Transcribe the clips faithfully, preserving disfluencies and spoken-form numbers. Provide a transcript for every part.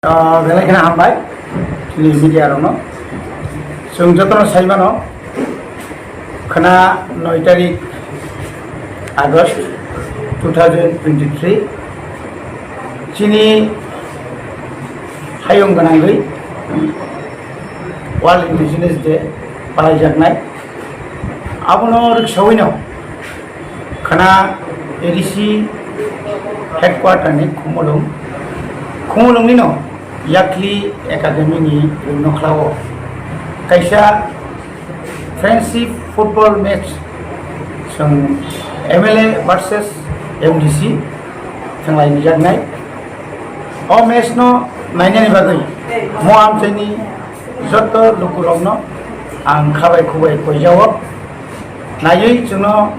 Ah, belai kheno hambai chini media rokno. Chwng jotono sai mano, khwna noi tarik August two thousand twenty-three, chini hayung gwnangwi World Indigenous Day palaijaknai. Abono rwksawino khwna A D C headquarter ni Khumulwng, Khumulwng nino Yakli Academy ni rwngno khlao kaisa friendship football match, chwng M L A versus M D C thwnglai nijaknai. O match no nainani bagwi mo amchaini joto lukurokno ang khabai khubai koijao. Naiwi chwngno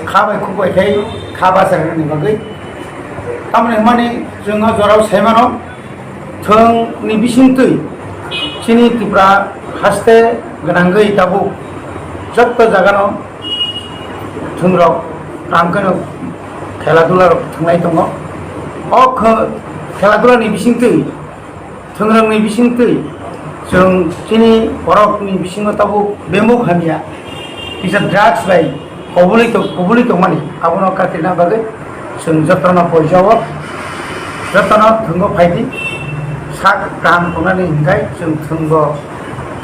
khabai khubai khai kha bachajagani bagwi. Tamoni hwnmani chwngno jorao saimano, thwngni bisingtwi chini Tripura haste gwnangwi tabuk joto jagano thwngrok kaham kheno khela dula rok thwnglai tongo. O khe-, khela dula ni bisingtwi, thwngrokni bisingtwi chwng chini borokni bisingo tabuk bemuk hamya kisa drugs bai koboli to-, koboli tongmani, abono katirna bagwi chwng jotono poijao, jotono thwngo phaidi, sak kaham tongnani hinkhai chwng thwngo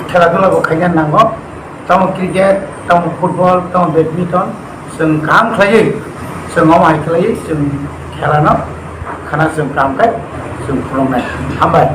khela dula bo khaina nango. Tamo cricket, tamo football, tamo badminton, chwng kaham khlaiwi, chwng omo hai khlaiwi, chwng khelano khana chwng kaham khe chwng khulumnai. Hambai.